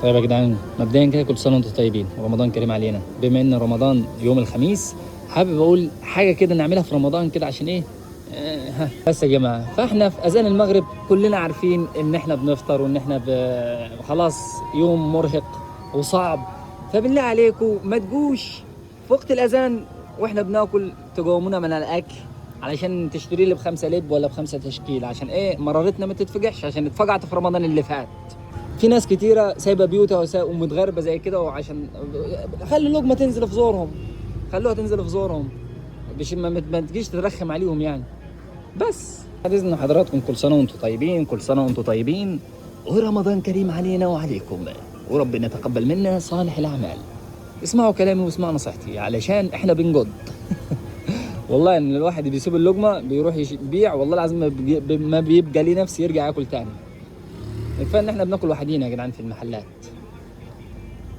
طيب يا جدعان، مبدئيا كده كل سنة وانتم طيبين ورمضان كريم علينا. بما ان رمضان يوم الخميس، حابب اقول حاجة كده نعملها في رمضان كده عشان ايه؟ ها. بس يا جماعة، فاحنا في اذان المغرب كلنا عارفين ان احنا بنفطر وان احنا خلاص يوم مرهق وصعب، فبالله عليكم ما تجوش في وقت الاذان واحنا بناكل تقومونا من الاكل علشان تشتري لي ب5 لب ولا ب5 تشكيل، عشان ايه؟ مرارتنا ما تتفجعش، عشان اتفجعت في رمضان اللي فات. في ناس كتيرة سايبة بيوتها ومتغربة زي كده، وعشان خلي اللقمة تنزل في زورهم، خلوها تنزل في زورهم، مش ما تجيش ترخم عليهم يعني. بس بعد إذن حضراتكم كل سنة وانتم طيبين، كل سنة وانتم طيبين، ورمضان كريم علينا وعليكم، وربنا يتقبل منا صالح الأعمال. اسمعوا كلامي واسمعوا نصيحتي علشان احنا بنجد. والله ان الواحد بيسيب اللقمة بيروح يبيع، والله العظيم ما بيبقى ليه نفس يرجع ياكل تاني. الفرق ان احنا بناكل وحدينا يا جدعان في المحلات.